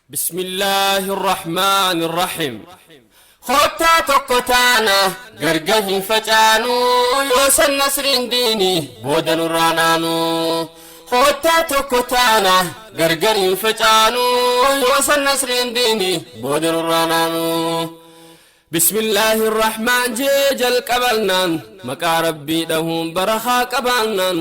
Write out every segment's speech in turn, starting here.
بسم الله الرحمن الرحيم. Kottaa tokko taana, gargar hin facaanu, yoo san nasriin diini booda nurraa naanu. Kottaa tokko taana, gargar hin facaanu, yoo san nasriin diini booda nurraa naanu. بسم الله الرحمن jee jalqabannaan, maqaa Rabbii dhahuun barakaa qabaannaan,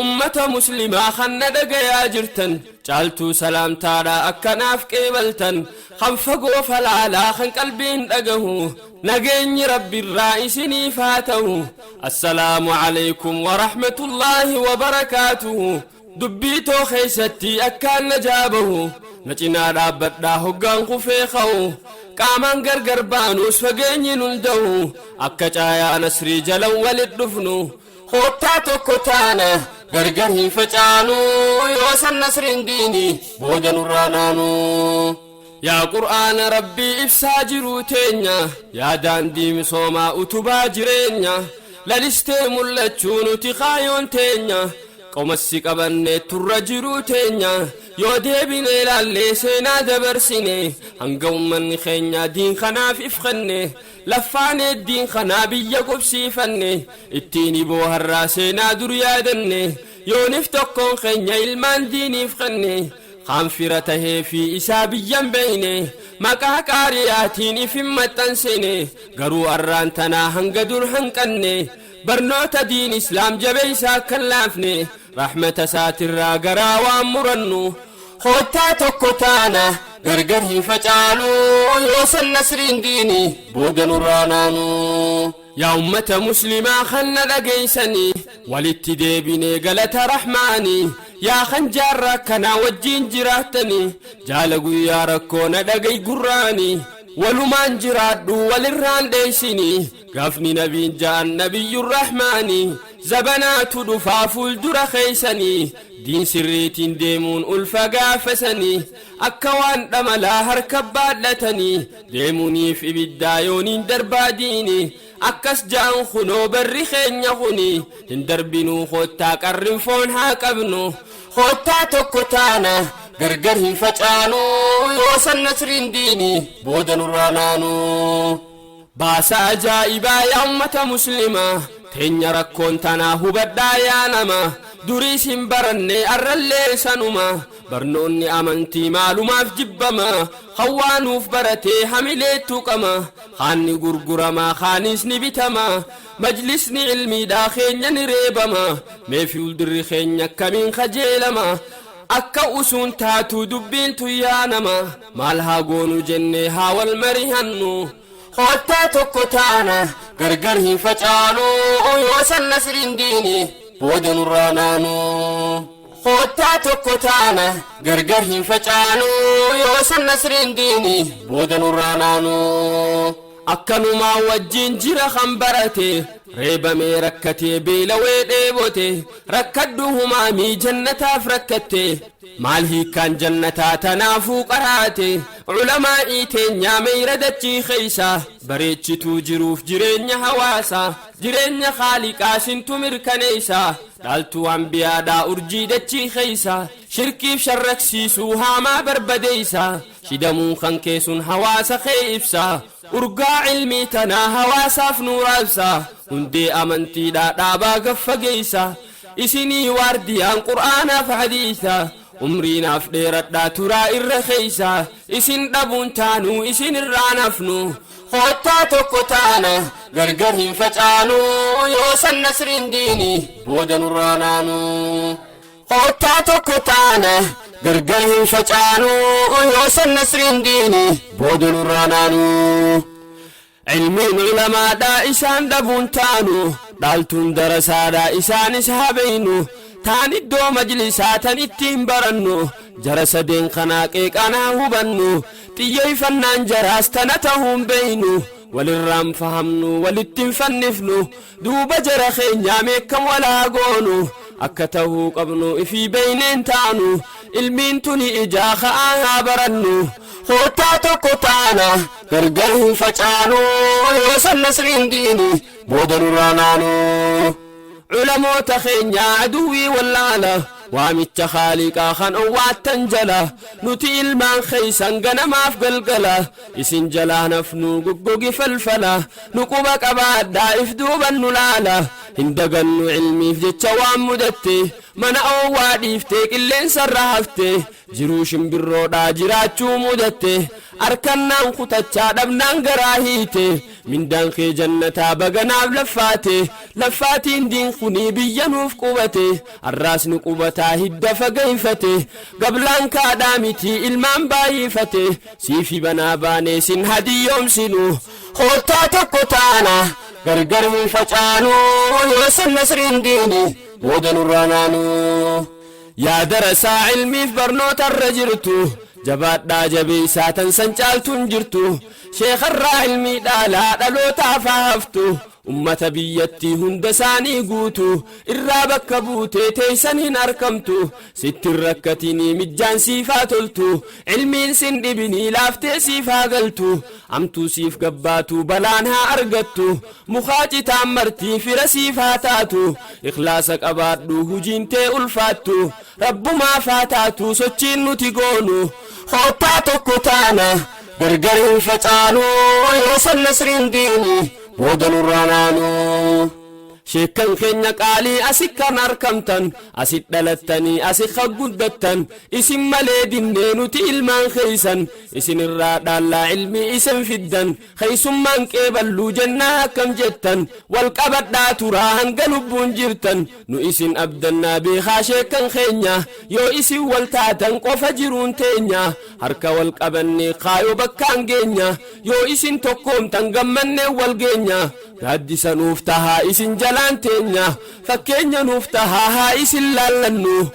ummata Muslimaa kanna dhagayaa jirtan, caaltuu salaamtaadha akkanaaf qeebaltan, kan fagoo falaalaa kan qalbiin dhagahu, nageenyi Rabbiirraa isiniif haa ta'u. السلام عليكم ورحمة الله وبركاته. Dubbii too keessatti akkaan na jaabahu, na cinaa dhaabbadhaa hoggaan kufee ka'u. Qaamaan gargar baanuus fageenyi nun da'u, akka caayaa nasrii jalan walit dhufnu. Koottaa tokko taana, gargar hin facaanu, yoo san nasriin diini booda nurraa naanu. Yaa Qur'aana Rabbii, ibsaa jiruu teenya, yaa daandii misoomaa, utubaa jireenya, lalistee mul'achuu nuti kaayoon teenya. Qomassi qabanne turra jiruu teenya, yoo deebine ilaallee seenaa dabarsine, hanga ummanni keenya diin kanaaf ifkanne, laffaanee diin kanaa biyya qubsiifanne, ittiin iboo har'aa seenaa dur yaadanne, yoonif tokkoon keenya ilmaan diiniif kanne, kaan fira tahee fi isaa biyyan beeyne, maqaa qaariyaatiin ifin maxxansine, garuu arraan tanaa hanga dur hanqanne, barnoota diin Islaam jabeeysaa kan laafne, rahmata isaatirraa garaa waan murannu. Koottaa tokko taana, gargar hin facaanu, yoo san nasriin diini booda nurraa naanu. Yaa ummata Muslimaa kan na dhageeysanii, walitti deebinee galata Rahmaanii. Yaa kan jaarraa kanaa wajjiin jiraattanii, jaala guyyaa rakkoo na dhagay gurraanii, walumaan jiraadhu, walirraan dheeysinii. Gaafni nabiin ja'an, Nabiyyuun Rahmaanii, zabanaatu dhufaa fuuldura keeysanii, diin sirriitiin deemuun ulfa gaafasanii, akka waan dhamalaa harka baadhatanii deemuuniif ibiddaa yooniin darbaa diini. Akkas ja'an kunoo barri keenya kuni hin darbinuu. Koottaa qarrin foon haa qabnu. Koottaa tokko taana, gargar hin facaanu, yoo san nasriin diini booda nurraa naanu. Baasa ajaa'ibaa, yaa ummata Muslimaa, teenya rakkoon tanaa hubadhaa. Yaa nama duriis hin baranne, arrallee sanuma, barnoonni amantii maalumaaf jibbama? Hawaanuuf baratee hamilee tuqama, kaanni gurgurama, kaanis ni bitama, majlisni ilmiidhaa keenya ni reebama. Mee fuuldurri keenya akkamiin kajeelama? Akka usuun taatu dubbiin tuyyaa nama, maal haa goonu jennee haa wal marihannu. Koottaa tokko taana, gargar hin facaanu, yoo san nasriin diini booda nurraa naanu. Koottaa tokko taana, gargar hin facaanu, yoo san nasriin diini booda nurraa naanu. Akkanumaa wajjiin jira kan barate, reebamee, rakkatee, beelawee, dheebote. Rakkadhu humaamii jannataaf rakkatte, maal hiikkaan jannataa tanaafuu qaraate? Culamaa'ii teenyaa meeyra dachii keeysa bareechituu jiruuf jireenya hawaasaa, jireenya Khaaliqaa sintu mirkaneeysa, dhaaltuu ambiyaadhaa, urjii dachii keeysa, shirkiif sharraksiisuu haamaa barbadeeysa, shidamuu kan keessun hawaasa kee ibsa, urgaa ilmii tanaa hawaasaaf nuuraabsa, hundee amantiidhaa dhaabaa gaffageeysa, isinii waardiyaan Qur'aanaaf hadiisa. Umriinaaf dheeradhaa turaa irra keeysa, isin dhabuun taanuu isin irraa nafnu. Koottaa tokko taana, gargar hin facaanu, yoo san nasriin diini booda nurraa naanu. Koottaa tokko taana, gargar hin facaanu, yoo san nasriin diini booda nurraa naanu. Ilmiin ulamaadhaa isaan dhabuun taanu, dhaaltuun darasaadhaa isaanis haa beeynu, taan iddoo majlisaa tan ittiin barannu, jara sadeen kanaa qeeqanaa hubannu, xiyyeeffannaan jaraas tana tahuun beeynu, walirraan fahamnu, walittiin fannifnu. Duuba jara keenyaa meekkam walaa goonu? Akka tahuu qabnu ifii beeyneen taanu, ilmiin tuni ijaa ka'aa haa barannu. Koottaa tokko taana, gargar hin facaanu, yoo san nasriin diini booda nurraa naanu. Culamoota keenyaa aduwwii wallaala. Waamicha Khaaliqaa kan owwaattan jala, nuti ilmaan kheysan ganamaaf galgala, isin jalaa nafnuu goggogi falfala, nu quba qabaadhaa if duuban nu laala, hin dagannu ilmiif jecha waan mudatte, mana oowwaa dhiiftee qilleensarra hafte, jiruu shimbirroodhaa jiraachuu mudatte, arkannaan kutachaa dhabnaan garaa hiite, mindaan kee jannataa baganaaf laffaate, laffaatiin diin kunii biyya nuuf qubate, arraas nu qubataa hidda fageeyfate, gablaan kaadhaa mitii ilmaan baay'ifate, siifi banaa baanee sin hadiyyoomsinu, koottaa tokko taana gargar hin facaanu, yoo san nasriin diini booda nurraa naanu. Yaa darasaa ilmiif barnootarra jirtu, jabaadhaa jabeeysaa tan san caaltuun jirtu, sheekharraa ilmii dhaalaa dhalootaaf haa haftu, ummata biyyattii hunda isaanii guutu irraa bakka buutee teeysan hin arkamtu, sitti hin rakkatinii mijjaan siif haa toltu, ilmiin sin dhibinii laaftee siif haa galtu, amtuu siif gabbaatu balaan haa argattu, mukaa citaan martii fira siif haa taatu, ikhlaasa qabaadhu hujiin tee ulfaattu, rabbumaaf haa taatu sochiin nuti goonu, koottaa tokko taana gargar hin facaanu, yoo san nasriin diini booda nurraa naanu. Sheekkan keenya qaalii asi kan arkamtan, asit dhalattanii asi kan guddattan, isin malee dinnee nuti ilmaan keeysan, isin irraa dhaallaa ilmii isin fiddan, keeysummaan qeeballuu jennaa akkam jettan, wal qabadhaa turaa hanga lubbuun jirtan, nu isin abdannaa beekaa sheekkan keenya, yoo isin wal taatan qofa jiruun teenya, harka wal qabannee kaayoo bakkaan geenya, yoo isin tokkoomtan gammannee wal geenya, gaaddisa nuuf tahaa isin jalaan teenya, fakkeenya nuuf tahaa haa isin laallannu,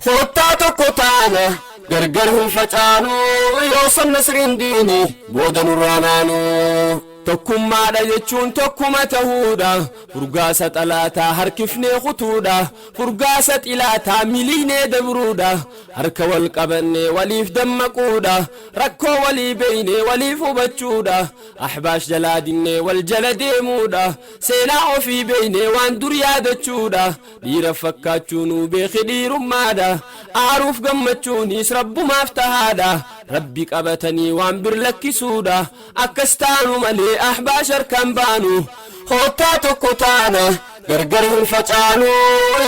koottaa tokko taana gargar hin facaanu, yoo san nasriin diini booda nurraa naanu. Tokkummaadha jechuun tokkuma tahuudha, furgaasa xalaataa harkifnee kutuudha, furgaasa xilaataa miliinee dabruudha, harka wal qabannee waliif dammaquudha, rakkoo walii beeynee waliif hubachuudha, ahbaash jalaa dinnee wal jala deemuudha, seenaa ofii beeynee waan dur yaadachuudha, dhiira fakkaachuu nuu beeki dhiirummaadha, aaruuf gammachuunis rabbumaaf tahaadha, rabbi qabatanii waan bir lakkisuudha, akkas taanu malee ahbaash harkaan baanu, koottaa tokko taana gargar hin facaanu,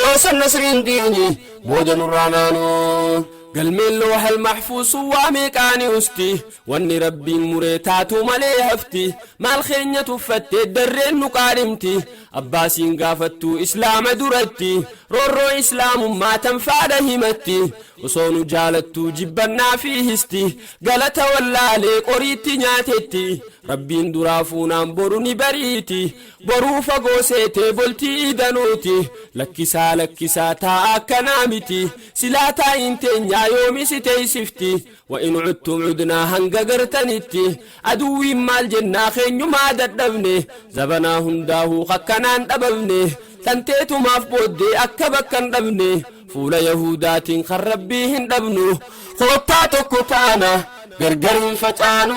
yoo san nasriin diini booda nurraa naanu. Galmeen loohal mahfuusu waa meeqaani usti, wanni rabbiin muree taatu malee hafti, maal keenya tuffattee darreen nu qaadhimti, abbaasiin gaafattuu islaama duratti, roorroo islaamummaa tan faadha himatti, osoo nu jaalattuu jibbannaa fi histi, galata wallaalee qoriitti nyaatetti, rabbiin duraa fuunaan boru ni bariiti, boruu fagoo seetee boltii idanuuti, lakkisaa lakkisaa taa'a akkanaa miti, silaa taa'iin teenyaa yoomisi teeysifti, wa in cudtum cudnaa hanga gartanitti, aduwwiin maal jennaa keenyumaa dadhabne, zabanaa hundaahuu akkanaan dhabamne, tanteetumaaf booddee akka bakka hin dhabne, fuula yahudaatiin kan rabbii hin dhabnu, koottaa tokko taana gargar hin facaanu,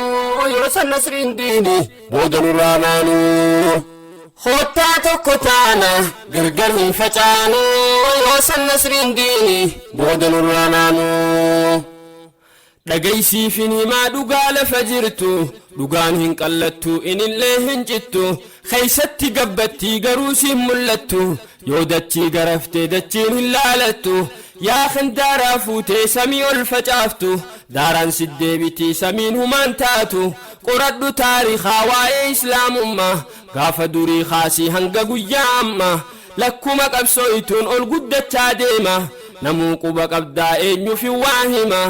yoo san nasriin diini booda nurraa naanu. Koottaa tokko taana gargar hin facaanu, yoo san nasriin diini booda nurraa naanu. Dhagaysiifin himaa dhugaa lafa jirtu, dhugaan hin qallattu inillee hin cittu, keeysatti gabbattii garuu siin mul'attu, yoo dachii garaftee dachiin hin laalattu, yaa kan daaraa fuutee samii ol facaaftu, daaraan siddeebitii samiin humaan taatu, qoradhu taarikaa waa'ee islaamummaa, gaafa durii kaasii hanga guyyaa ammaa, lakkuma qabsooytuun ol guddachaa deema, namuu quba qabdaa eenyuuf waa hima,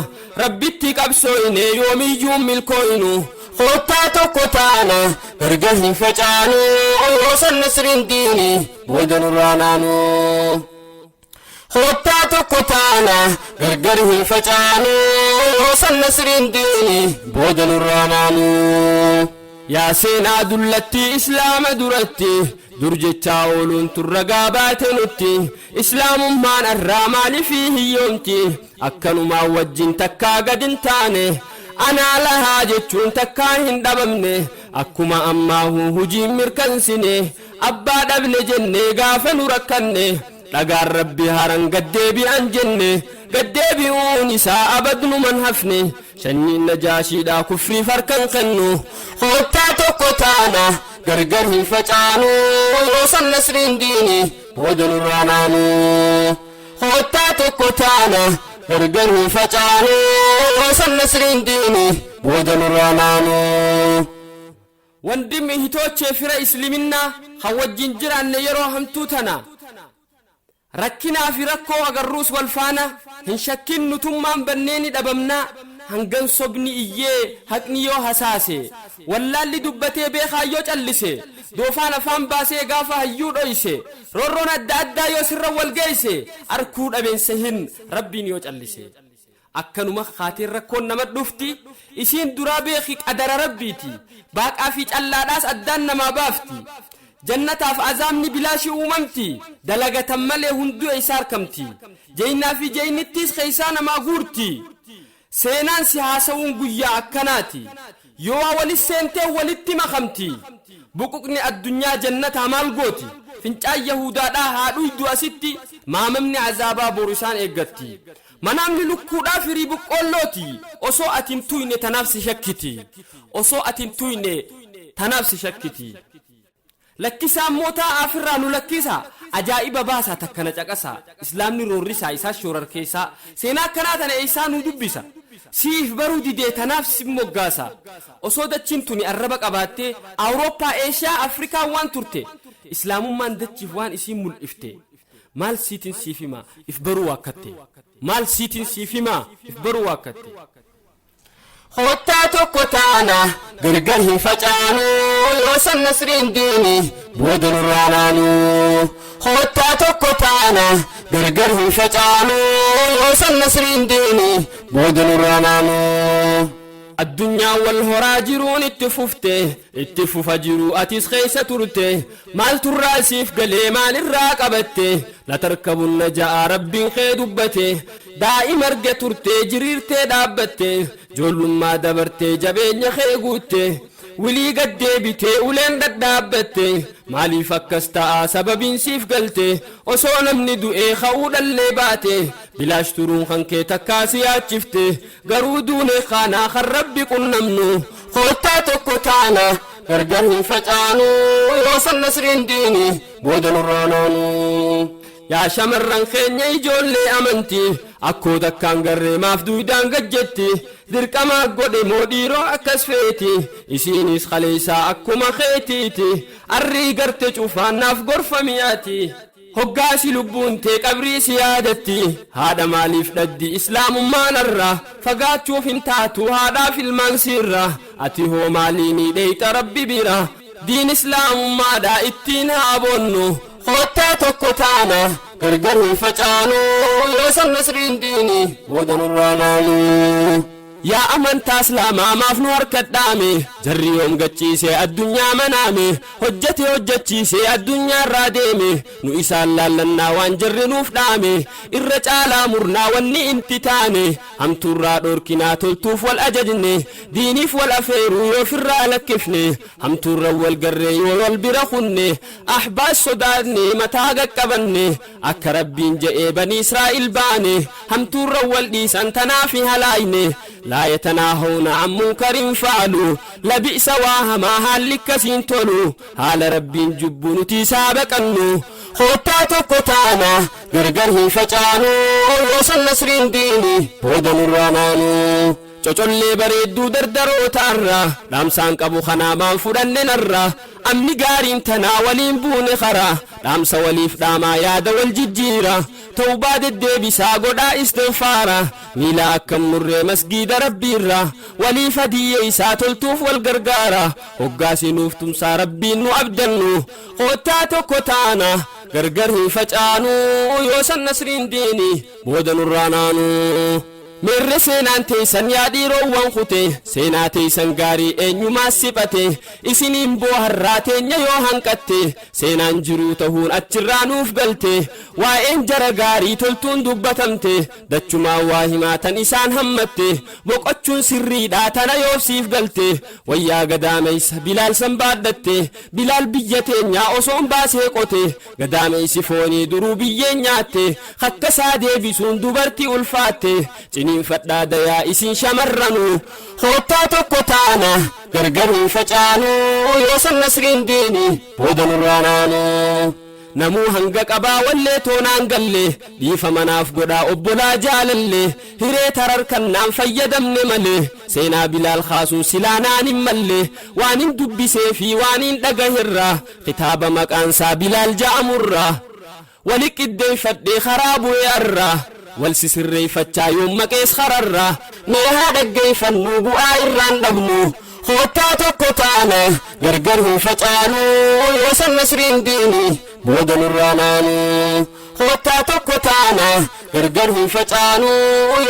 rabbitti qabsooyne yoomiyyuu milkooynu, koottaa tokko taana gargar hin facaanu, yoo san nasriin diini booda nurraa naanu. Koottaa tokko taana gargar hin facaanu, yoo san nasriin diini booda nurraa naanu. Yaa seenaa dullattii islaama duratti, dur jechaa ooluun turragaa baate nutti, islaamummaan arraa maaliifii hiyyoomti, akkanumaa wajjin takkaa gad hin taane, anaa lahaa jechuun takkaa hin dhabamne, akkuma ammaahu hujiin mirkansine, abbaa dhabne jennee gaafa nu rakkanne, Dhagaan Rabbi haran gaddeebi'an jenne, gaddeebi'uun isaa abad numan hafne. Sanyiin Najaashiidhaa kufriif harkan kennu. Koottaa tokko taana, gargar hin facaanu. Yoo san nasriin diini booda nurraa naanu. Koottaa tokko taana, gargar hin facaanu. Yoo san nasriin diini booda nurraa naanu. Wandimmi hitoochee fira isliminaa kan wajjin jiraanne yeroo hamtuu tana, rakkinaa fi rakkoo agarruus wal faana, hin shakkin nutummaan bannee ni dhabamnaa. Hangan sobni iyyee haqni yoo hasaase, wallaalli dubbatee beekaa yoo callise, doofaan afaan baasee gaafa hayyuu dhoyse, roorroon adda addaa yoo sirra wal geeyse, arkuu dhabeensa hin Rabbiin yoo callise. Akkanuma kaateen rakkoon nama dhufti, isiin duraa beeki qadara Rabbiiti. Baaqaa fi callaadhaas addaan namaa baafti. Jannataaf azaabni bilaashii uumamti, dalagatan malee hunduu eeysaa arkamti? Jeeynaa fi jeeynittiis keeysaa namaa guurti. Seenaan si haasawuun guyyaa akkanaati. Yoo waa walis seentee walitti makamti. Buquqni addunyaa jannataa maal gooti? Fincaan Yahudaadhaa haa dhuydu asitti, maamamni azaabaa boru isaan eeggatti. Manaamni lukkuudhaa firii boqqoollooti. Osoo ati hin tuyne tanaaf si shakkiti. Osoo ati hin tuyne tanaaf si shakkiti. Lakkisaa immoo taa'aa ofirraa nu lakkisa. Ajaa'iba baasaa takka na caqasa. Islaamni roorrisaa isaas shoorarkeessaa. Seenaa akkanaa tana eessaa nuu dubbisa? Siif baruu didee tanaaf si moggaasa. Osoo dachiin tuni arraba qabaattee, Awurooppaa, Eeshiyaa, Afrikaan waan turte, Islaamummaan dachiif waan isiin mul'ifte, maal siitiin siif hima if baruu waakkatte? Maal siitiin siif hima if baruu waakkatte? Kottaa tokko taana, gargar hin facaanu. Yoo san nasriin diini booda nurraa naanu. Kottaa tokko taana, gargar hin facaanu. Yoo san nasriin diini booda nurraa naanu. Addunyaa wal horaa jiruun itti fufte, itti fufa jiru atis keessa turte. Maalturraa siif galee, maalirraa qabatte? Latarkabunna ja'a Rabbiin kee dubbate. Daa'ima arge turte, jiriirtee dhaabbatte, joollummaa dabartee jabeenya kee guutte, wilii gaddeebitee uleen dhadhaabbatte. Maaliif akkas ta'a sababiin siif galte? Osoo namni du'ee ka'uu dhallee baate, bilaash turuun kan kee takkaa si yaachifte? Garuu duune kaanaa kan Rabbi qunnamnu. Koottaa tokko taana, gargar hin facaanu. Yoo san nasriin diini booda nurraa naanu. Yaa shamarran keenya ijoollee amantii, akkoo takkaan garree maaf duudaan gajjetti? Dirqamaa godhe moo dhiiroo akkas feeti? Isiinis kaleessaa akkuma keetiiti. Arrii garte cufaan naaf gorfamiyaati. Hoggaasi lubbuun tee qabrii si yaadatti. Haadha maaliif dhaddi islaamummaan irra fagaachuuf hin taatu haadhaaf ilmaan siirra. Ati hoo maaliini dheeyxa Rabbi bira? Diin islaamummaadha ittiin haa boonnu. Kottaa tokko taana, gargar hin facaanu. Yoo san nasriin diini booda nurraa naanu. Yaa amantaa islaamaa, maaf nu harka dhaame? Jarri yoom gachiise addunyaa manaame, hojjete hojjechiise addunyaa irraa deeme. Nu isaan laallannaa waan jarri nuuf dhaame irra caalaa murnaa wanni inti taane. Hamtuurraa dhorkinaa, toltuuf wal ajajne, diiniif wal afeeruu yoo firraa lakkifne, hamtuurra wal garree yoo wal bira kunne, ahbaas sodaanne mataa qaqqabanne, akka Rabbiin je'ee bani Israa'il baane, hamtuurra wal dhiisan tanaafi halaayne. Laa yatanaahawna an munkarin fa'alu labi'sa. Waa hamaa haalli akkasiin tolu, haala Rabbiin jubbu nuti isaa baqannu. Koottaa tokko taana, gargar hin facaanu. Yoo san nasriin diini booda nurraa naanu. Cocollee bareedduu dardarootaarra dhaamsaan qabu kanaa maan fudhanne narra? Amni gaariin tanaa waliin buune karaa, dhaamsa waliif dhaamaa, yaada wal jijjiira, tawbaa deddeebisaa godhaa istigfaara, miila akkam murree masgiida Rabbiirra waliif hadiyye isaa toltuuf wal gargaara. Hoggaasi nuuf tumsaa Rabbiin nu abdannu. Koottaa tokko taana, gargar hin facaanu. Yoo san nasriin diini booda nurraa naanu. Meerre seenaan teeysan yaa dhiiroowwan kute? Seenaa teeysan gaarii eenyumaas siphate? Isiniin booharraa teenya yoo hanqatte, seenaan jiruu tahuun achirraa nuuf galte. Waa'een jara gaarii toltuun dubbatamte, dachumaan waa himaa tan isaan hammatte. Boqochuun sirriidhaa tana yoo siif galte, wayyaa gadaameysa Bilaal san baadhatte. Bilaal biyya teenyaa osoon baasee qote, gadaameysi foonii duruu biyyeen nyaatte. Hakkasaa deebisuun dubartii ulfaatte. Ciniinfadhaa dayaa isin shamarranu. Koottaa tokko taana, gargar hin facaanu, yoo san nasriin diini booda nurraa naanu. Namuu hanga qabaa wallee toonaan galle, dhiifa manaaf godhaa obbolaa jaalalle. Hiree tararkannaan fayyadamne malee, seenaa Bilaal kaasuun silaa naan hin malle. Waan hin dubbisee fi waan hin dhagaherraa, kitaaba maqaansaa Bilaal ja'amurraa wali qiddeeffadhee karaa bu'ee arraa, wal sisirreeffachaa yoon maqees kararraa. Mee haa dhaggeeffannu, bu'aa irraan dhabnu. Koottaa tokko taana, gargar hin facaanu, yoo san nasriin diini booda nurraa naanu. Koottaa tokko taana, gargar hin facaanu,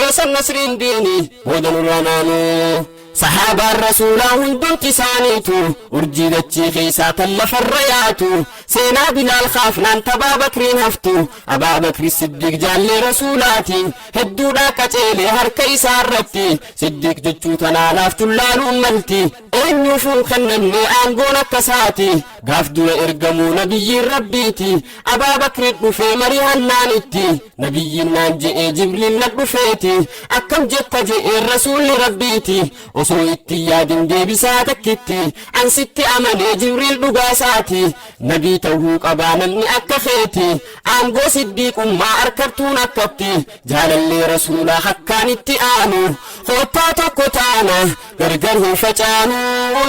yoo san nasriin diini booda nurraa naanu. Sahaabaan rasuulaa hundumti isaaniitu urjii dachii keessaa tan lafarra yaatu. Seenaa Bilaal kaafnaan tabaa Bakriin haftu. Abaa Bakri Siddiq jaallee rasuulaati, hedduudhaa qaceelee harka isaa irratti. Siddiq jechuu tanaanaaf tullaaluun malti, eenyuufuu kennamne aangoon akkasaati. Gaaf dura ergamuu nabiyyiin rabbiiti, Abaa Bakri dhufee marii hannaanitti. Nabiyyiin naan je'ee, Jibriil na dhufeeti, akkam jetta je'ee rasuulli rabbiiti. Osoo itti yaadin deebisaa takkitti, ansitti amanee Jibriil dhugaasaati, nabii ta'uu qabaa namni akka keeti, aangoo siddiiqummaa harkattuun akkatti jaalallee rasuulaa hakkaanitti aanu. Koottaa tokko taana, gargar hin facaanu,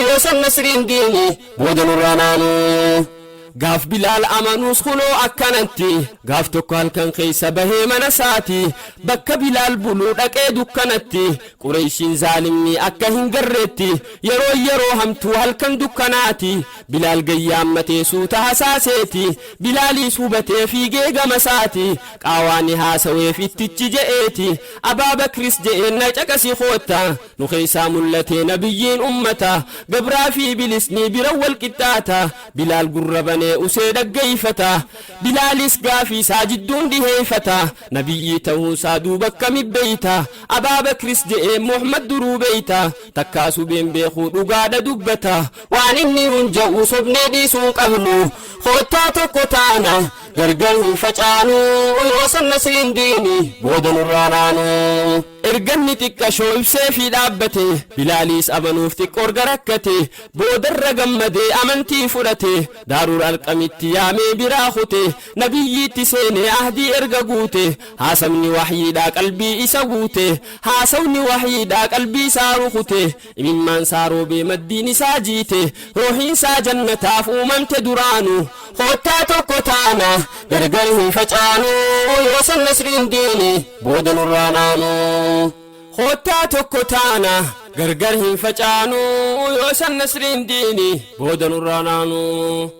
yoo san nasriin diini booda nurraa naanu. Gaaf Bilaal amanuus kunoo akkanatti. Gaaf tokko halkan keessa bahee mana isaati, bakka Bilaal buluu dhaqee dukkanatti. Qureeshiin zaalimni akka hin garreetti, yeroo yeroo hamtuu halkan dukkanaati. Bilaal gayyaammatee suuta hasaaseeti, Bilaaliis hubatee fiigee gama isaati. Qaawaani haasaweef ittichi je'eeti. Abaa Bakris je'een, na caqasi kootta, nu keessaa mul'atee nabiyyiin ummata, gabraa fi bilisni bira wal qixxaata. Bilaal gurra banee usee dhaggeeffata, Bilaalis gaafii isaa jidduun dhiheeffata. Nabiyyii ta'uusaa duuba akkami beeyta? Abaa Bakris je'ee, Muhammad duruu beeyta, takkaa subeen beekuu dhugaadha dubbata. Waan inni hun ja'u sobnee dhiisuu qabnu. Koottaa tokko taana, gargar hin facaanu, yoo san nasriin diini booda nurraa naanu. Erganni xiqqashoo ibsee fi dhaabbate, Bilaaliis amanuuf xiqqoorga rakkate. Boodarra gammadee amantii fudhate, Daarul Arqamitti yaamee biraa kute. Nabiyyiitti seenee ahdii erga guute, haasawni waxyiidhaa qalbii isa guute, haasawni waxyiidhaa qalbii isaa rukute. Imimmaan isaa roobee maddiin isaa jiite, ruuhiin isaa jannataaf uumamte duraanu. Koottaa tokko taana, gargar hin facaanu, yoo san nasriin diini booda nurraa naanu. Koottaa tokko taana, gargar hin facaanu, yoo san nasriin diini booda nurraa naanu.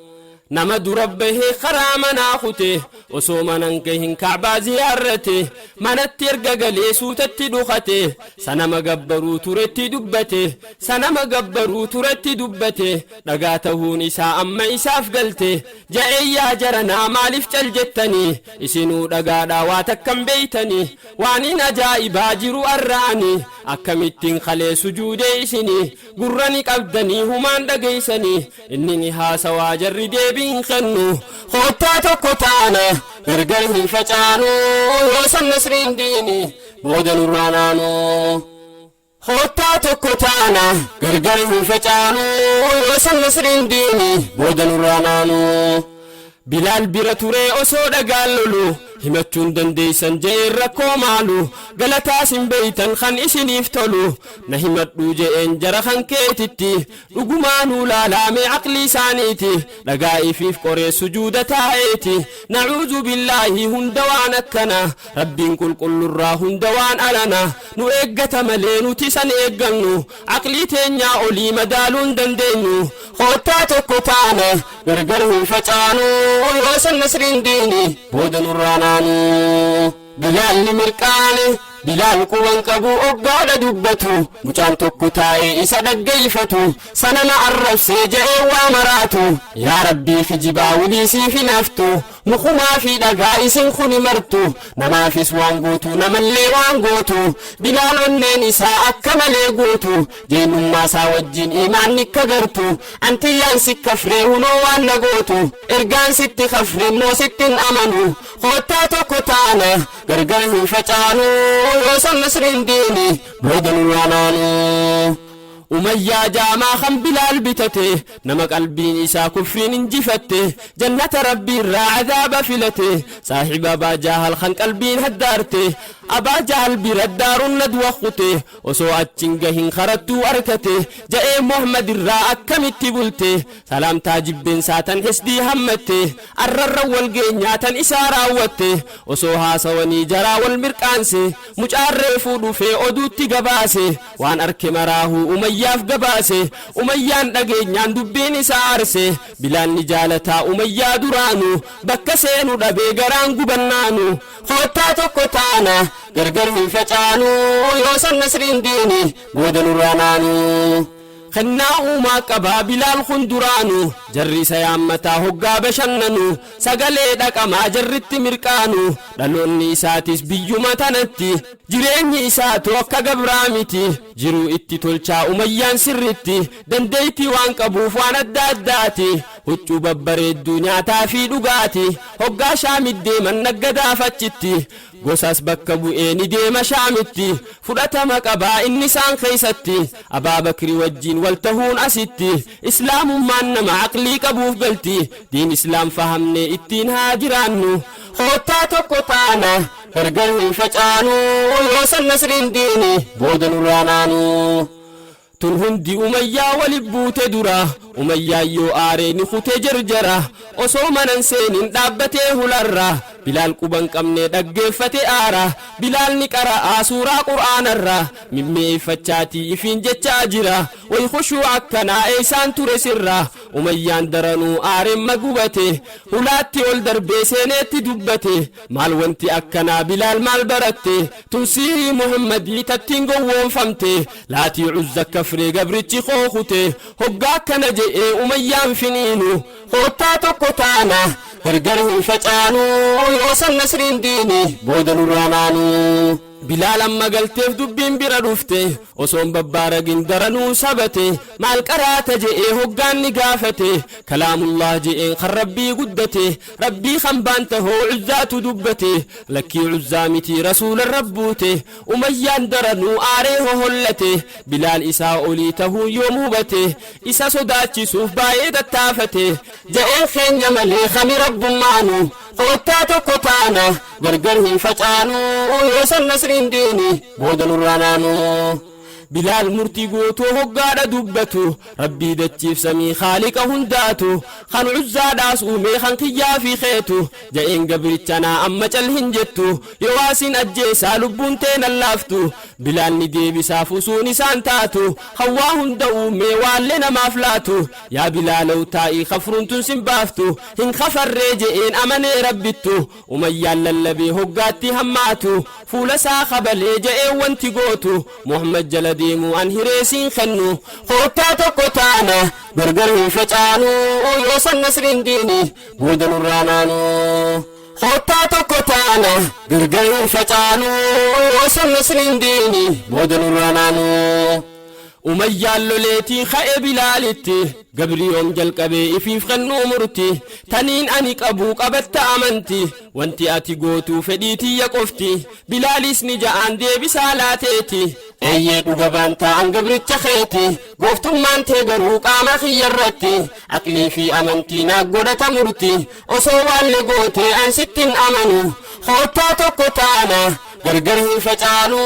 Nama dura bahee karaa manaa kute, osoo manan gahin Kacbaa ziyaarrate. Manatti erga galee suutatti dhukate, sanama gabbaruu turetti dubbate, sanama gabbaruu turetti dubbate. Dhagaa ta'uun isaa amma isaaf galte. Ja'ee, yaa jaranaa, maaliif cal jettanii? Isinuu dhagaadhaa, waa takkan beeytanii. Waan hin ajaa'ibaa jiru arraani, akkamittiin kalee sujuudee? Isinii gurra ni qabdanii, humaan dhageeysanii. Inni ni haasawaa, jarri deebiin kennu. Koottaa tokko taana, gargar hin facaanu, yoo san nasriin diini booda nurraa naanu. Koottaa tokko taana, gargar hin facaanu, yoo san nasriin diini booda nurraa naanu. Bilaal bira turee osoo dhagaan lolu, himachuun dandeeysan je'een, rakkoo maalu galataas hin beeytan kan isiniif tolu. Na himadhuu je'een jara kan keetitti, dhugumaanuu laalaame aqlii isaaniiti, dhagaa ifiif qoree sujuuda taa'eeti. Nacuuzu billaahi hunda waan akkana, rabbiin qulqullurraa hunda waan alana. Nu eeggata malee nuti san eeggannu, aqlii teenyaa olii madaaluun dandeenyu. Koottaa tokko taana, gargar hin facaanu, yoo san nasriin diini booda nurraa naanu. Bilaalli mirqaane. Bilaal quban qabu oggaadha dubbatu, mucaan tokko taa'ee isa dhaggeeffatu, sanama arrabsee ja'ee waa maraatu. Yaa Rabbii, kijibaa wilii siif hin haftu, mukumaa fi dhagaa isin kuni martu, namaafis waan gootu, namallee waan gootu. Bilaal onneen isaa akka malee guutu, jeenyummaa isaa wajjin imaanni akka gartu. Antiyyaan si kafree hunoo waan na gootu, ergaan sitti kafre immoo sittin amanu. Koottaa tokko taana, gargar hin facaanu, yoo san nasriin diini booda nurraa naanu. Umayyaa jaamaa kan Bilaal bitate, nama qalbiin isaa kufriin injifatte, jannata Rabbii irraa cadaaba filate, saaxiba Abaa Jaahal kan qalbiin haddaarte, Abaa Jaahal bira daaruun nadwa kute, osoo achin gahin karattuu arkate, ja'ee Muhammad irraa akkamitti bulte, salaamtaa jibbeensaa tan hisdii hammatte, arrarra wal geenyaa tan isaa raawwatte. Osoo haasawanii jaraa wal mirqaanse, mucaan reefuu dhufee oduutti gabaase, waan arke maraahuu Umayyaaf gabaase. Umayyaan dhageenyaan dubbiin isaa aarse. Bilaal ni jaalataa Umayyaa duraanu, bakka seenu dhabee garaan gubannaanu. Koottaa tokko taana, gargar hin facaanu, yoo san nasriin diini booda nurraa naanu. Kennaa uumaa qabaa Bilaal kun duraanu, jarri isa yaammataa hoggaa bashannanu, sagalee dhaqamaa jarritti mirqaanu. Dhaloonni isaatis biyyuma tanatti, jireenyi isaatu akka gabraa miti, jiruu itti tolchaa Umayyaan sirritti, dandeettii waan qabuuf waan adda addaati, huccuu babbareedduu, nyaataa fi dhugaati. Hoggaa Shaamit deeman naggadaaf achitti, gosas bakka bu'ee ni deema Shaamitti, fudhatama qabaa inni isaan keessatti. Abaabakri wajjiin wal tahuun asitti, islaamummaan nama aqlii qabuuf galti. Diin islaam fahamne ittiin haa jiraannu. Koottaa tokko taana, gargar hin facaanu, yoo san nasriin diini booda nurraa naanu. Tun hundi Umayyaa wali buute dura, Umayyaan yoo aaree ni kute jarjara, osoo manan seenin dhaabbatee hularra, Bilaal quban qabne dhaggeeffate aara. Bilaal ni qara'aa suuraa Qur'aanarra, mimmi'eeffachaatii ifiin jechaa jira, way khushuu akkanaa eeysaan ture sirra. Umayyaan daranuu aareen magubate, hulaatti ol darbee seeneetti dubbate, maal wanti akkanaa Bilaal, maal baratte? Tun siirii Muhammadii tattiin gowwoomfamte, Laatii Uzza kafree gabrichi kookute. Hoggaa akkana je'ee Umayyaan finiinu. Koottaa tokko taana, gargar hin facaanu, yoo san nasriin diini booda nurraa naanu. Bilaal amma galteef dubbiin bira dhufte, osoon babbaaragin daranuu sabate. Maal qaraata je'ee hoggaan ni gaafate, kalaamullah je'een, kan Rabbii guddate, Rabbii kan baanta hoo Uzzaatu dubbate, lakkii Uzzaa miti, rasuula rabbuute. Umayyaan daranuu aaree hohollate, Bilaal isaa olii tahuu yoom hubate, isa sodaachisuuf baay'ee tattaafate, ja'een keenya malee kami rabbummaanu. Koottaa tokko taana, gargar hin facaanu, yoo san nasriin diini booda nurraa naanu. Bilaal murtii guutuu hoggaadha dubbatu, Rabbii dachiif samii khaaliqa hundaatu, kan Uzzaadhaas uumee kan kiyyaa fi keetu, ja'een gabrichanaa amma cal hin jettu, yoo waasin ajjeesaa lubbuun teenan laaftu. Bilaal ni deebisaaf usuun isaan taatu, kan waa hunda uumee waallee namaaf laatu. Yaa Bilaalaw, taa'ii, kafruun tun sin baaftu. Hin kafarree je'een, amanee Rabbittu. Umayyaan lallabee hoggaatti hammaatu, fuula isaa kabalee je'een, wanti gootu Muhammad jala deemuu an hiree siin kennu. Koottaa tokko taana, gargar hin facaanu, yoo san nasriin diini booda nurraa naanu. Koottaa tokko taana, gargar hin facaanu, yoo san nasriin diini booda nurraa naanu. Umayyaan loleetii ka'e Bilaalitti, gabriyoom jalqabee ifiif kennuu murti, taniin ani qabuu qabatta amanti, wanti ati gootuu fedhii tiyya qofti. Bilaalis ni ja'aan deebisaa laateeti, eeyyee, dhuga baantaa an gabricha keeti, gooftummaan tee garuu qaama kiyya irratti, aqlii fi amantii naa godhata murti, osoo waalle gootee an sittin amanu. Koottaa tokko taana, gargar hin facaanu,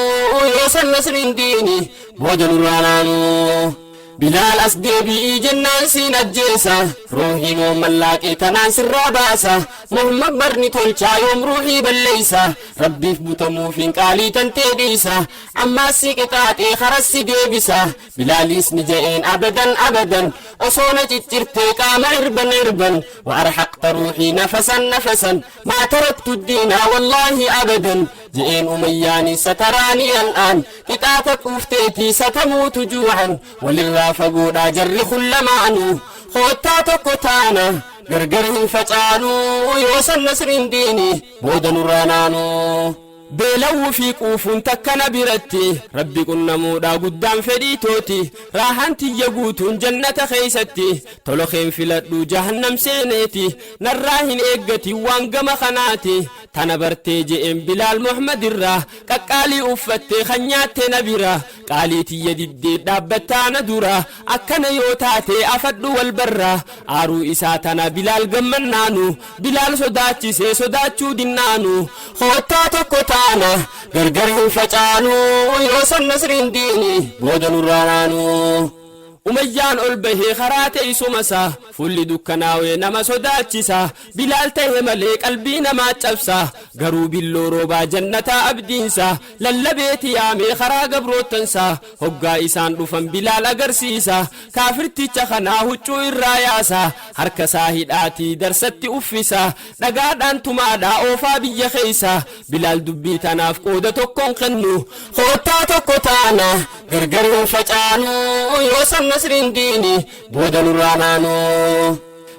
yoo san nasriin diini booda nurraa naanu. Bilaal as deebi'ii jennaan siin ajjeesa, ruuhii mallaaqee tanaan sirraa baasa, Muhammad barni tolchaa yoom ruuhii balleeysa, Rabbiif butamuuf hin qaalii tantee dhiisa, ammaas si qixaaxee karassi deebisa. Bilaalis ni je'een, abadan, abadan. Osoo na ciccirtee qaama irban irban wa arhaqta ruuhii nafasan nafasan maa taraktu diinaa wallaahi abadan je'een umayyaani sataraanii al'aan qixaaxa quufteetii satamuutu juucan walirraa fagoodhaa jarri kun lamaanuu koottaa tokko taana gargar hin facaanuu yoo san nasriin diinii booda nurraa naanuu. Beelawuu fi quufuun takka na biratti Rabbi qunnamuudha guddaan fedhii tooti raahaan tiyya guutuun jannata keeysatti tola keen filadhu jahannam seeneeti narraa hin eeggatin waan gama kanaati tana bartee je'een Bilaal Muhammad irraa qaqqaalii uffattee kan nyaatte na bira qaalii tiyya diddee dhaabbattaa na dura akkana yoo taate afadhu wal barra aaruu isaa tana Bilaal gammannaanu Bilaal sodaachisee sodaachuu dinnaanu koottaa tokko taana gargar hin facaanu yoo san nasriin diini booda nurraa naanu. Umayyaan ol bahee karaa teessuma isaa fuulli dukkanaawee nama sodaachisa Bilaal ta'e malee qalbii namaa cabsa garuu billoo roobaa jannataa abdiinsa lallabeeti yaamee karaa gabroottansa hoggaa isaan dhufan Bilaal agarsiisa kaafirticha kanaa huccuu irraa yaasa harka isaa hidhaatii darsatti uffisa dhagaadhaan tumaadhaa oofaa biyya keessa Bilaal dubbii tanaaf qooda tokkoon kennu koottaa tokko taana gargar hin facaanu yoo san nasriin diini booda nurraa naanu.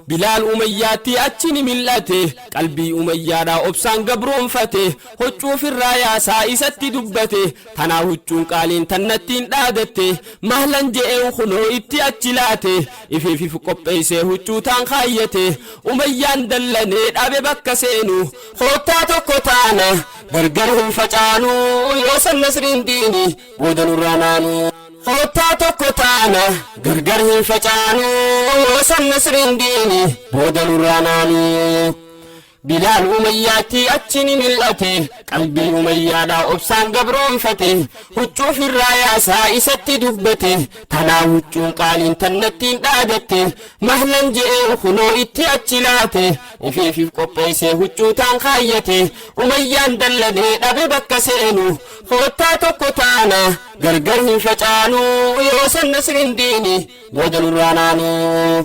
Bilaal Umayyaatti achi ni mil'ate qalbii Umayyaadhaa obsaan gabroonfate huccuu ofirraa yaasaa isatti dubbate tanaa huccuun qaaliin tannattiin dhaadatte mahlan je'een kunoo itti achi laate ifiif qopheessee huccuu taan kaayyate Umayyaan dallanee dhabe bakka seenu koottaa tokko taana gargar hin facaanu yoo san nasriin diini booda nurraa naanu. Koottaa tokko taana gargar hin facaanu yoo san nasriin diini booda nurraa naanu. Bilaal Umayyaatti achi ni mil'ate qalbii Umayyaadhaa obsaan gabroonfate huccuu ofirraa yaasaa isatti dubbate tanaa huccuun qaaliin tannattiin dhaadatte mahlan je'een kunoo itti achi laate ifiif qopheessee huccuu taan kaayyate Umayyaan dallanee dhabe bakka seenu koottaa tokko taana gargar hin facaanu yoo san nasriin diini booda nurraa naanu.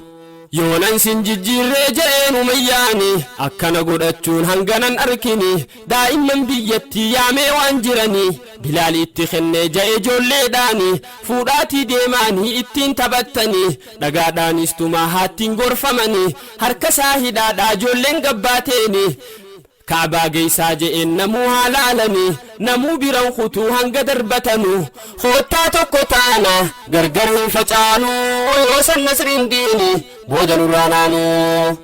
Yoonan sin jijjiirree je'een Umayyaani akkana godhachuun hanganan arkini daa'imman biyyattii yaamee waan jiranii Bilaal itti kennee ja'e ijoolleedhaani fuudhaatii deemaanii ittiin taphattanii dhagaadhaanis tumaa haattiin gorfamanii harka isaa hidhaadhaa ijoolleen gabbaateeni Kaabaa geessaa je'een namuu haa laalanii namuu biran kutuu hanga darbatanu koottaa tokko taana gargar hin facaanu yoo san nasriin diini booda nurraa naanu.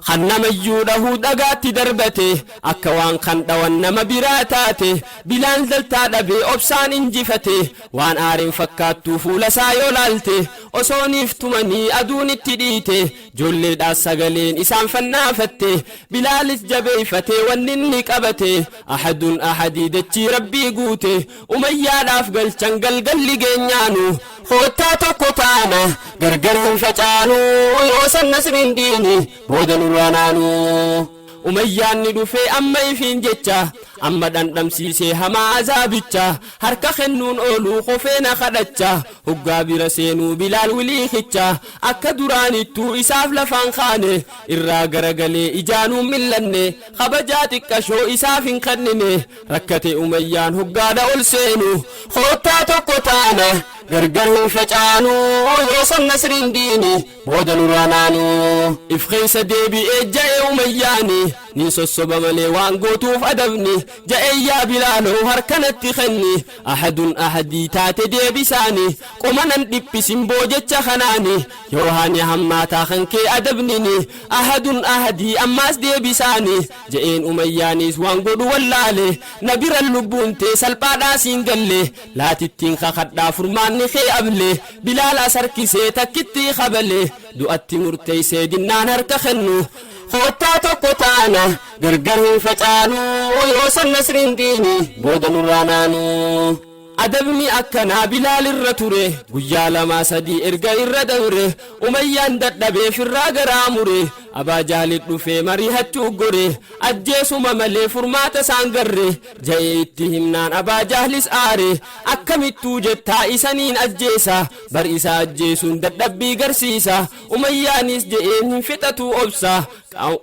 Kan namayyuu dhahuu dhagaatti darbate akka waan kan dhawan nama biraa taate Bilaal daltaa dhabee obsaan injifate waan aariin fakkaattuu fuula isaa yoo laalte osooniif tumanii aduun itti dhiite ijoolleedhaas sagaleen isaan fannaafatte Bilaalis jabeeyfatee wanni inni qabate ahadun ahadii dachii rabbii guute Umayyaadhaaf galchan galgalli geenyaanu koottaa tokko taana gargar hin facaanu yoo san nasriin diini booda nurraa naanu. Umayyaan ni dhufee amma ifiin jecha amma dhandhamsiisee hamaa azaabicha harka kennuun ooluu kofee na kadhacha hoggaa bira seenuu Bilaal wiliikicha akka duraanittuu isaaf lafaan kaane irraa garagalee ijaanuun mil'anne kabajaa xiqqashoo isaaf hin kennine rakkate Umayyaan hoggaadha ol seenu koottaa tokko taana gargar hin facaanu yoo san nasriin diini booda nurraa naanu. If keessa deebi'ee ja'e Umayyaani nin sossoba malee waan gootuuf adabni ja'e yaa Bilaaloo harkanatti kenni ahadun ahadii taate deebisaani qoma nan dhiphisin boo jecha kanaani yoo haani hammaataa kan kee adabnini ahadun ahadii ammaas deebisaani je'een Umayyaanis waan godhu wallaale na biran lubbuun tee salphaadhaa siin galle laatittiin kakadhaa furmaanni kee able Bilaal as harkisee takkitti kabale du'atti murteessee dinnaan harka kennu koottaa tokko taana gargar hin facaanu yoo san nasriin diini booda nurraa naanu. Adabni akkanaa Bilaal irra ture guyyaa 2 3 erga irra dabre Umayyaan dadhabee firraa garaa mure. Abaa Jahli dhufee mariihachuu gore, ajjeesuma malee furmaata isaan garre ja'ee itti himnaan Abaa Jahlis aare. Akkamittuu jettaa isaniin ajjeesa, bar isa ajjeesuun dadhabbii garsiisa. Umayyaanis je'een hin fixatuu obsa,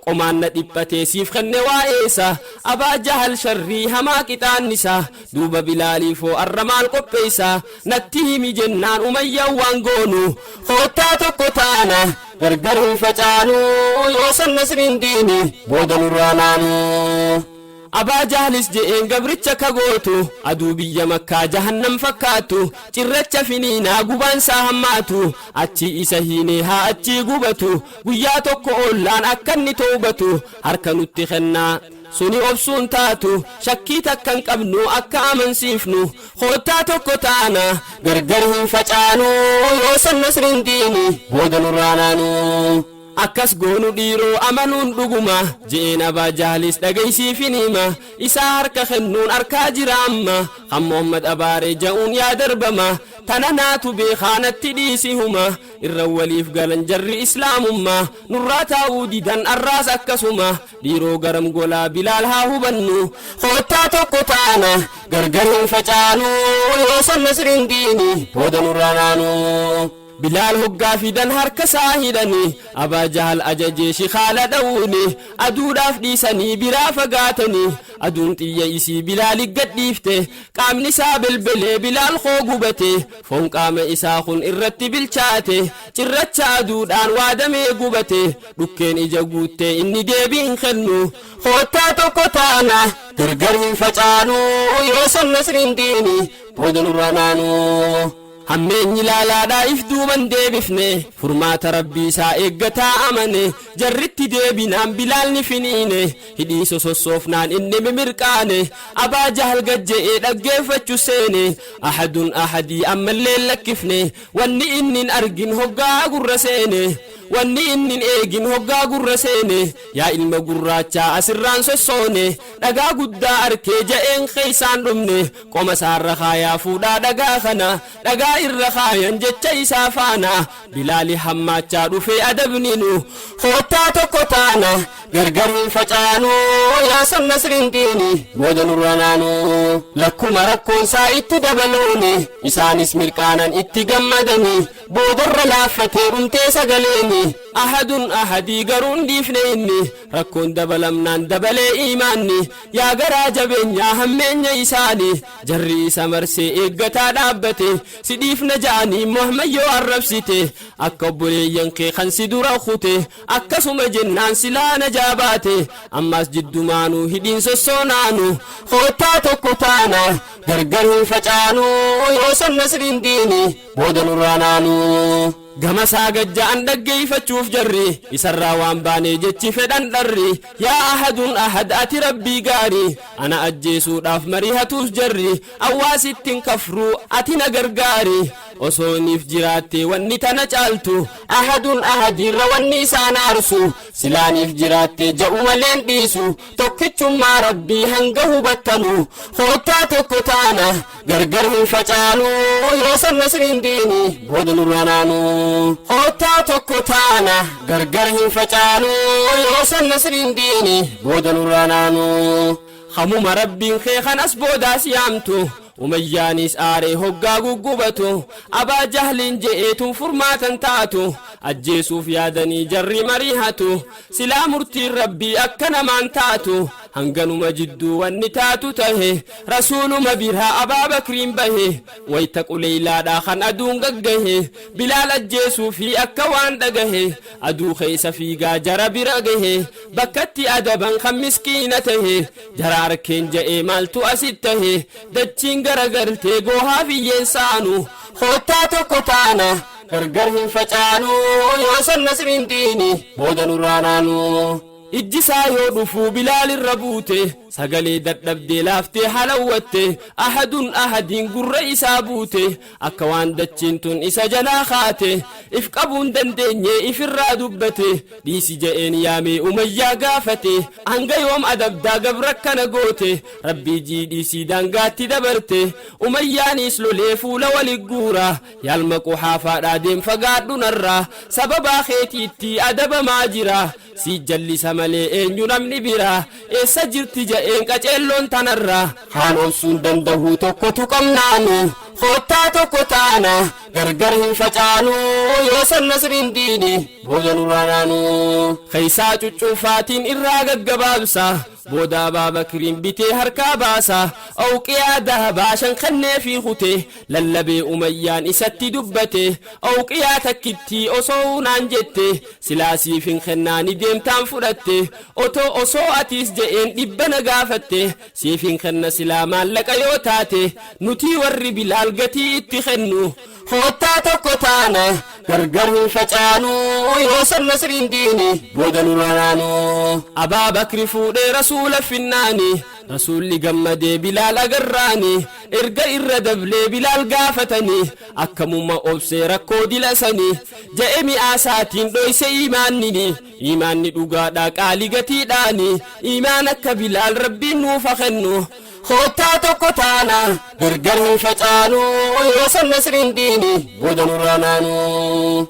qomaan na dhiphatee siif kenne waa'eesa. Abaa Jahal sharrii hamaa qixaannisa, duuba Bilaaliifoo arra maal qopheessa natti himi jennaan Umayyaan waan goonu koottaa tokko taana gargar hin facaanu, yoo san nasriin diini booda nurraa naanu. Abaa Jahlis je'een gabricha ka gootu, aduu biyya Makkaa jahannam fakkaattu, cirracha finiinaa gubaan isaa hammaatu, achii isa hiinee haa achii gubatu, guyyaa tokko oollaan akka inni toobatu harka nutti kennaa, suni obsuun taatu, shakkii takka hin qabnu akka amansiifnu. Koottaa tokko taana gargar hin facaanu, yoo san nasriin diini booda nurraa naanu. Akkas goonu dhiiroo amanuun dhuguma je'een Abaa Jahlis dhagaysiifin hima, isaa harka kennuun harkaa jira amma, kan Muhammad abaare ja'uun yaa darbama, tana naatu beekaa natti dhiisi huma. Irra waliif galan jarri islaamummaa, nurraa taa'uu didan arraas akkasuma, dhiiroo garam golaa Bilaal haa hubannu. Koottaa tokko taana gargar hin facaanu, yoo san nasriin diini booda nurraa naanu. Bilaal hoggaa fidan harka isaa hidhanii, Abaa Jahal ajajee shikaala dha'uuni, aduudhaaf dhiisanii biraa fagaatanii, aduun xiyya isii Bilaali gadhiifte, qaamni isaa belbelee Bilaal koo gubate, foon qaama isaa kun irratti bilchaate, cirracha aduudhaan waadamee gubate, dhukkeen ija guuttee inni deebii hin kennu. Koottaa tokko taana gargar hin facaanu, yoo san nasriin diini booda nurraa naanu. Hammeenyi laalaadhaa if duuban deebifne, furmaata rabbii isaa eeggataa amane, jarritti deebinaan Bilaal ni finiine, hidhii sosossoofnaan inni mimirqaane. Abaa Jahal gajje'ee dhaggeeffachu seene, ahadun ahadii ammallee lakkifne, wanni inni argin hoggaa gurra seene, wanni inni eegin hoggaa gurra seene, yaa ilma gurraachaa asirraan sossoone, dhagaa guddaa arkee ja'een keeysaan dhumne, qoma isaarra kaayaa fuudhaa dhagaa kana, dhagaa irra kaayan jecha isaa faana, Bilaali hammaachaa dhufee adabninu. Koottaa tokko taana gargar hin facaanu, yaa san nasriin diini booda nurra naanu. Lakkuma rakkoonsaa itti dabaluuni, isaanis mirqaanan itti gammadanii, boodarra laaffatee dhumtee sagaleeni, ahadun ahadii garuun dhiifne inni, rakkoon dabalamnaan dabalee iimaanni. Yaa garaa jabeenyaa hammeenya isaanii, jarri isa marsee eeggataa dhaabbate, si dhiifna ja'anii Muhammad yoo arrabsite, akka obboleeyyan kee kan si dura kute, akkasuma jennaan silaa najaa baate, ammaas jiddumaanuu hidhiin sossoonaanu. Koottaa tokko taana gargar hin facaanu, yoo san nasriin diini booda nurraa naanu. Gama isaa gajja'an dhaggeeffachuuf jarri, isarraa waan baanee jechi fedhan dharri, yaa ahadun ahad ati rabbii gaarii, ana ajjeesuudhaaf mariihatuus jarri, awwaasittiin kafruu ati na gargaari, osoo niif jiraatte wanni tana caaltu, ahadun ahadiirra wanni isaan aarsu, silaaniif jiraatte ja'u maleen dhiisu, tokkichummaa rabbii hanga hubattanu. Koottaa tokko taana gargar hin facaanu, yoo san nasriin diini booda nurraa naanu. Koottaa tokko taana gargar hin facaanu, yoo san nasriin diini booda nurraa naanu. Hamuma rabbiin kee kan as boodaas yaamtu, Umayyaanis aaree hoggaa guggubatu, Abaa Jahliin je'eetuun furmaatan taatu, ajjeesuuf yaadanii jarri mariihatu, silaa murtiin rabbii akka namaan taatu. Hanganuma jidduu wanni taatu tahe, rasuuluma biraa Abaa Bakriin bahe, wayta quleeylaadhaa kan aduun gaggahe, Bilaal ajjeesuu fi akka waan dhagahe, aduu keessa fiigaa jara bira gahe, bakkatti adaban kan miskiina tahe, jara arkeen ja'ee maaltu asit tahe, dachiin garagaltee goohaa fiyyeen saanu. Koottaa tokko taana gargar hin facaanu, yoo san nasriin diini booda nurraa naanu. Ijji isaa yoo dhufuu Bilaal irra buute, sagalee dadhabdee laaftee halawwatte, ahadun ahadiin gurra isaa buute, akka waan dachiin tun isa jalaa kaate. If qabuun dandeenye ifirraa dubbate. Dhiisi je'een yaamee Umayyaa gaafate. Hanga yoom adabdaa gabra kana goote? Rabbii jii dhiisii daangaatti dabarte. Umayyaanis lolee fuula wali guura. Yaalma Quhaafaadhaa deem fagaadhu narraa. Sababaa keetiitti adabamaa jira. Si jallisa malee eenyu namni biraa? Eessa jirti je'een qaceelloon tanarraa? Kaan obsuun danda'u tokkotu qabnaanu. Kottaa tokko taana gargar hin facaanu. Yoo san nasriin diini booda nurraa naanu. Keeysaa cuccuufaatiin irraa gaggabaabsa. Booda Abaabakriin bitee harkaa baasa. Awqiyaa dahabaa 5 kenneefii kute. Lallabee Umayyaan isatti dubbate. Awqiyaa takkittii osoo naan jette, silaa siif hin kennaa ni deemtaan fudhatte. Otoo osoo atiis je'een dhibba na gaafatte, siif hin kenna silaa maallaqa yoo taate. Nutii warri Bilaal gatii itti kennu. Kottaa tokko taana gargar hin facaanu. Yoo san nasriin diini booda nurraa naanu. Abaa Bakri fuudhee Rasuula finnaani. Rasuulli gammadee Bilaal agarraani. Erga irra dablee Bilaal gaafatanii, akkamuma obsee rakkoo dila sanii? Ja'e mi'aa isaatiin dhoyse iimaannini. Iimaanni dhugaadha qaali gatiidhaani. Iimaan akka Bilaal Rabbiin nuuf haa kennu. Kottaa tokko taana gargar hin facaanu. Yoo san nasriin diini booda nurraa naanu.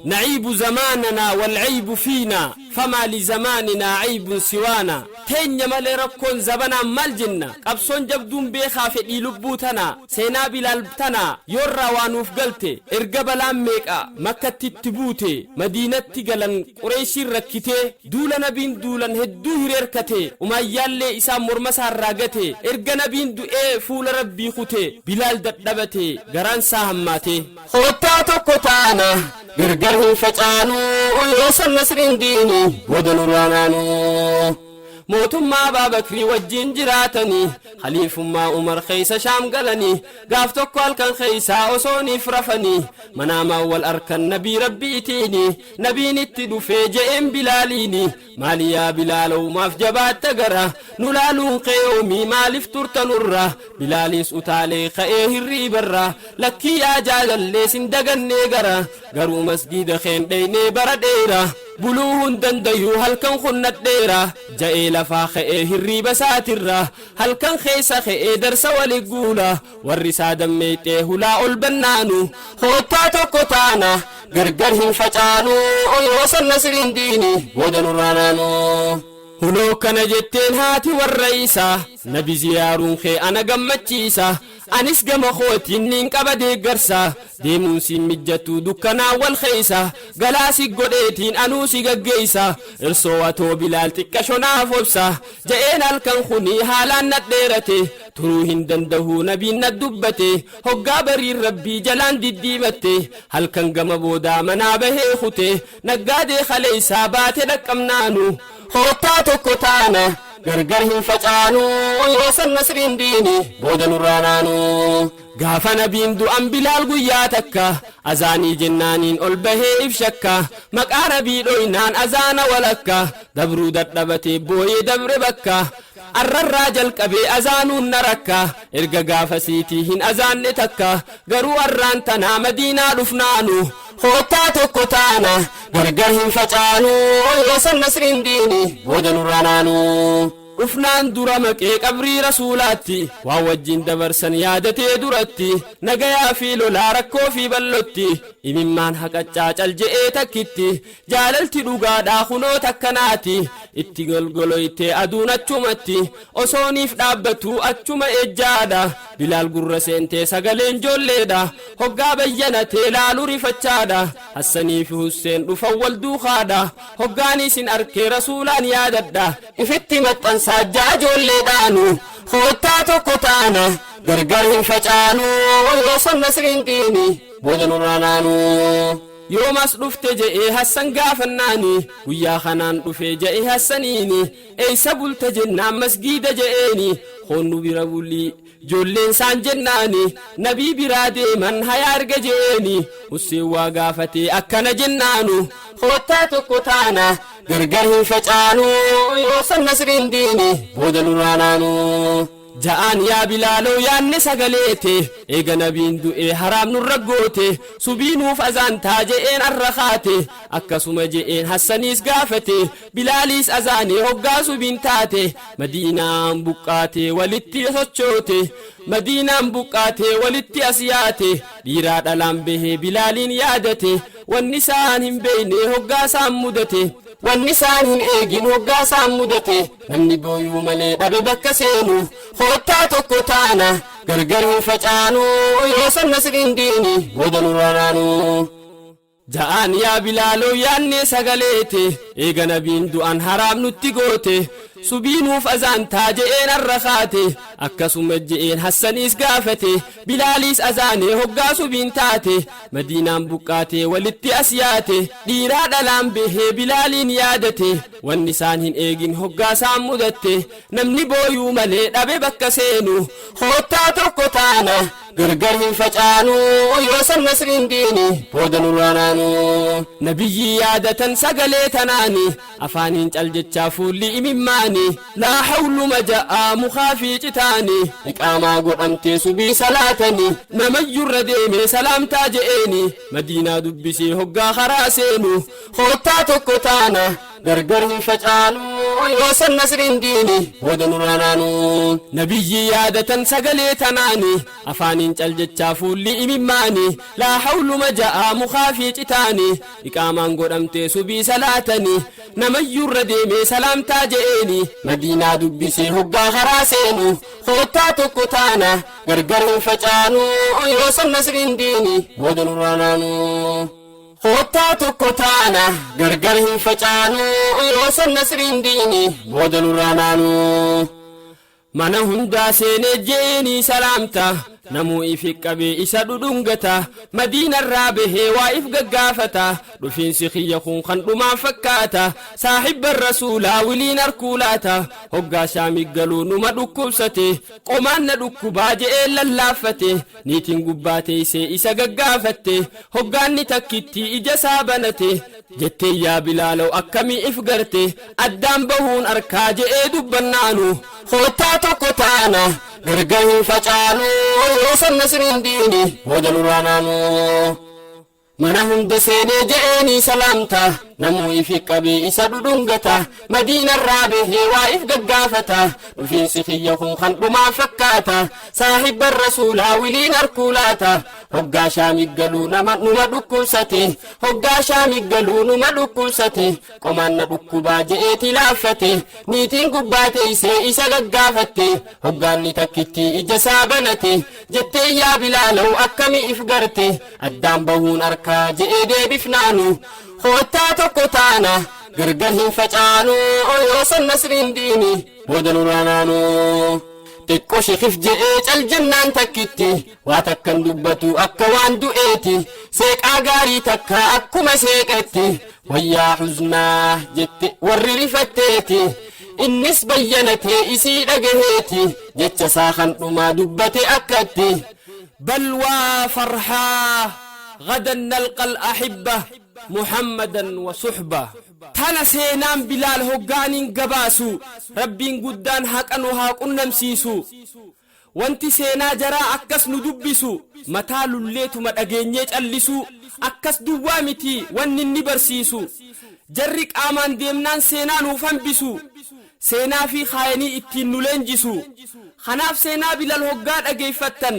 نعيب زماننا والعيب فينا، فما لزماننا عيب سوانا. Teenya malee rakkoon zabanaan maal jenna? Qabsoon jabduun beekaa fedhii lubbuu tana. Seenaa Bilaal tana yoorraa waa nuuf galte. Erga balaan meeqa Makkatti itti buute, Madiinatti galan Qureeshiin rakkitee, duula nabiin duulan hedduu hireerkate, Umaayyaallee isaan morma isaarraa gate. Erga nabiin du'ee fuula Rabbii kute. Bilaal dadhabate, garaan isaa hammaate. Kottaa tokko taana gargar hin facaanu. Yoo san nasriin diini booda nurraa naanu. Mootummaa Abaabakrii wajjin jiraatanii, khaliifummaa Umar keeysa Shaam galanii, gaaf tokko halkan keeysaa osooniif rafanii, manaamaan wal arkan nabii Rabbiitiini. Nabiin itti dhufee je'een Bilaaliini, maali yaa Bilaalow, maaf jabaatta gara nu laaluun kee yoomii? Maaliif turta nurra? Bilaaliis utaalee ka'ee hirriibarra, lakkii yaa jaalallee, sin dagannee gara, garuu masgiida keen dheeynee bara dheera buluu hin dandayuu, halkan kun nadheera ja'ee lafaa ka'ee hirriiba isaatirra. Halkan keessa ka'ee darsa wali guula warri isaa dammeeyxee hulaa ol bannaanu. Kottaa tokko taana gargar hin facaanu. Yoo san nasriin diini booda nurraa naanu. Hunoo kana jetteen haati warra isaa, nabi ziyaaruun kee ana gammachiisa. Anis gama kootiin niin qaba deeggarsa. Deemuun siin mijjattu dukkanaa wal keeysa, galaasi godheetiin anuu si gaggeeysa. Irsoo atoo Bilaal xiqqa shonaaf obsa ja'een. Halkan kunii haalaan nadheerate, turuu hin danda'u nabiin na dubbate. Hoggaa bariin Rabbii jalaan diddiimatte. Halkan gama boodaa manaa bahee kute. Naggaadee kaleeysaa baate dhaqqabnaanu. Kottaa tokko taana gargar hin facaanu. Yoo san nasriin diini booda nurraa naanu. Gaafa nabiin du'an Bilaal guyyaa takka azaanii jennaaniin ol bahee if shakka. Maqaa nabii dhoynaan azaana walakka dabruu dadhabatee booyee dabre bakka. Arrarraa jalqabee azaanuun na rakka. Erga gaafasiitii hin azaanne takka. Garuu arraan tanaa Madiinaa dhufnaanu, kottaa tokko taana gargar hin facaanu. Yoo san nasriin diini booda nurraa naanu. Dhufnaan dura maqee qabrii Rasuulaatti, waan wajjin dabarsan yaadatee duratti, nagayaa fi lolaa, rakkoo fi bal'otti, imimmaan haqaccaa cal je'ee takkitti. Jaalalti dhugaadhaa kunoo takkanaati. Itti golgoloytee aduun achumatti osooniif dhaabbatu achuma ejjaadha. Bilaal gurra seentee sagaleen joolleedha. Hoggaa bayyanatee laalu rifachaadha. Hassanii fi Husseen dhufan wal duukaadha. Hoggaan isin arkee Rasuulaan yaadadha. Ifitti maxxansaa joolleedhaanu. Kottaa tokko taana gargar hin facaanu. Yoo san nasriin diini booda nurraa naanu. Yoomas dhufte je'ee Hassan gaafannaani, guyyaa kanaan dhufe je'e Hassaniini. Eeysa bulte jennaan, masgiida je'eeni. Hoonnu bira bulii joolleen isaan jennaani, nabii biraa deeman hayaa erga je'eeni. Husseen waa gaafatee akkana jennaanu. Kottaa tokko taana gargar hin facaanu. Yoo san nasriin diini booda nurraa naanu. Ja'aan yaa Bilaaloo yaanne sagalee tee eega nabiin du'ee haraam nurra goote subii nuuf azaantaa je'een arra kaate akkasuma je'een hassaniis gaafate Bilaaliis azaanee hoggaa subiin taate Madiinaan buqqaatee walitti sochoote Madiinaan buqqaatee walitti as yaate dhiiraa dhalaan bahee Bilaaliin yaadate wanni isaan hin beeyne hoggaa isaan mudate Wanni isaan hin eegin hoggaa isaan mudate namni booyuu malee dhabe bakka seenu koottaa tokko taana gargar hin facaanu yoo san nasriin diini booda nurraa naanu. Ja'aan yaa Bilaaloo yaannee sagalee tee eega nabiin du'an haraam nutti goote subii nuuf azaantaa je'een arra kaate akkasuma je'een hassaniis gaafate Bilaaliis azaanee hoggaa subiin taate Madiinaan buqqaatee walitti as yaate Dhiiraa dhalaan behee Bilaaliin yaadate Wanni isaan hin eegin hoggaa isaan mudatte Namni booyuu malee dhabe bakka seenu Koottaa tokko taana gargar hin facaanu Yoo san nasriin diini booda nurraa naanu Nabiyyii yaadatan sagalee tanaani Afaaniin cal jechaa fuulli imimmaani Laa hawluma ja'aa mukaa fi citaani Iqaamaa godhamtee subii salaatani Namayyurra deemee salaamtaa je'eeni Madiinaa dubbisee hoggaa karaa seenu Koottaa tokko taana gargar hin facaanu Yoo san nasriin diini booda nurraa naanu Nabiyyii yaadatan sagalee tanaani Afaaniin cal jechaa fuulli imimmaani Laa hawluma ja'aa mukaa fi citaani Iqaamaan godhamtee subii salaatani Namayyuurra deemee salaamtaa je'eeni Madiinaa dubbisee hoggaa karaa seenu Koottaa tokko taana gargar hin facaanu Yoo san nasriin diini booda nurraa naanu Koottaa tokko taana gargar hin facaanu Yoo san nasriin diini booda nurraa naanu Mana hundaa seenee je'eenii salaamta Namuu ifi qabee isa dhudhungata Madiinarraa bahee waa if gaggaafata Dhufiinsi kiyya kun kan dhumaa fakkaata Saahibban Rasuulaa wiliin arkuu laata Hoggaa Shaami galuu numa dhukkubsate Qomaan na dhukkubaa je'een lallaaffate Niitiin gubbaa teeysee isa gaggaafatte Hoggaanni takkittii ija isaa banate Jetteen yaa Bilaalow akkamii if garte Addaan bahuun arkaa je'ee dubbannaanu Koottaa tokko taana gargar hin facaanu Yoo san nasriin diini booda nurraa naanu Mana hunda seenee je'eenii salaamta Namuu ifi qabee isa dhudhungata Madiinarraa bahee waa if gaggaafata Dhufiinsi kiyya kun kan dhumaa fakkaata Saahibban Rasuulaa wiliin arkuu laata Hoggaa Shaami galuu nama numa dhukkubsate Hoggaa Shaami galuu numa dhukkubsate Qomaan na dhukkubaa je'eeti laaffate Niitiin gubbaa teeysee isa gaggaafatte Hoggaanni takkittii ija isaa banate Jettee yaa Bilaalow akkami if garte Addaan bahuun arkaa je'ee deebifnaanu Koottaa tokko taana gargar hin facaanu Yoo san nasriin diini booda nurraa naanu Xiqqo shikif je'ee cal jennaan takkitti Waa takkan dubbatu akka waan du'eeti Seeqaa gaarii takka akkuma seeqetti Wayyaa huznaa jette warri rifatteeti Innis bayyanatee isii dhagaheeti Jecha isaa kan dhumaa dubbate akkatti Bal waa farhaa gadan nalqal ahibba Muhammadan wa suhba Tana seenaan Bilaal hoggaaniin gabaasu Rabbiin guddaan haqa nu haa qunnamsiisu Wanti seenaa jaraa akkas nu dubbisu mataa lulleetuma dhageenyee callisuu akkas duwwaa miti wanni inni barsiisu Jarri qaamaan deemnaan seenaa nuuf hambisu Seenaa fi kaayanii ittiin nu leenjisu Kanaaf seenaa Bilal hoggaa dhageeffattan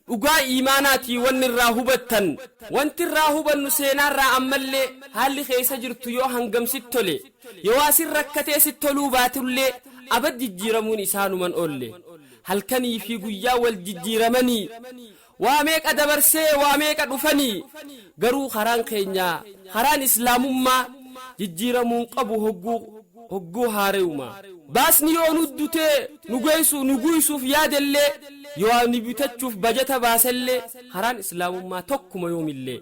dhugaa iimaanaatii wanni irraa hubattan Wanti irraa hubannu seenaarraa ammallee haalli keessa jirtu yoo hangam sitti tole Yoo waa sin rakkatee sitti toluu baatullee abad jijjiiramuun isaa numan oolle. Halkanii fi guyyaa wal jijjiiramanii waa meeqa dabarsee waa meeqa dhufanii garuu karaan keenya karaan islaamummaa jijjiiramuun qabu hogguu hogguu haareyuma. Baasni yoo nu dutee nu geessu nu guuysuuf yaadellee yoo ni bitachuuf bajata baasellee karaan islaamummaa tokkuma yoomillee.